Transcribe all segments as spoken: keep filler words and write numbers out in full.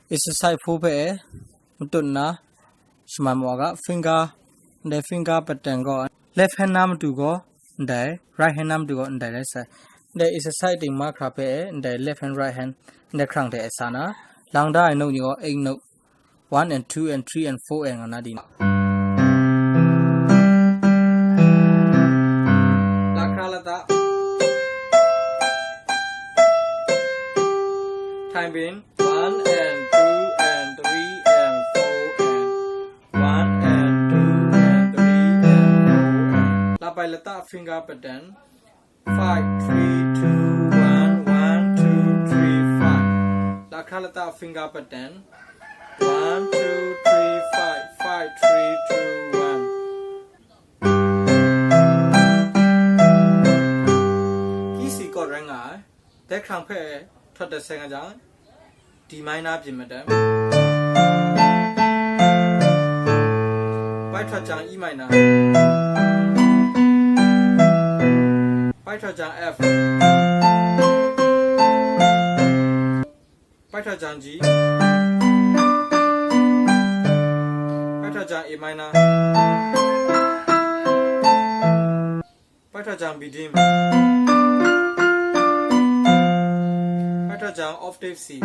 Exercise four hpe e matut nna shaman maw ga, finger, ndai finger pattern gaw left hand na matu gaw ndai, right hand na matu gaw ndai rai sai. Ndai exercise ting mahkra hpe e ndai left hand, right hand ndai hkrang hte e sa na, lang da ai note ni gaw eight note, one and two and three and four and nga na di na. Lahkra lata. Time being, one and two and three and four and one and two and three and four and. Labai lata finger pattern. Five, three, two, one, one, two, three, five. Lahkra lata finger pattern. One, two, three, five, five, three, two, one. Key C chord rai nga ai. Dai hkrang hpe htawt dat sai nga jang, D minor byin madan. Bai htawt jang E minor. Bai htawt jang F. Bai htawt jang G. Bai htawt jang A minor. Bai htawt jang B dim. Bai htawt jang octave C.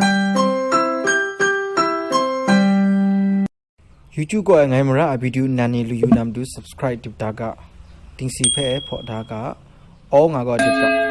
YouTube gaw e ngai mara a video nan ni lu yu na matu subscribe dip da ga, dingsi hpe hpaw da ga, all nga gaw dip ga.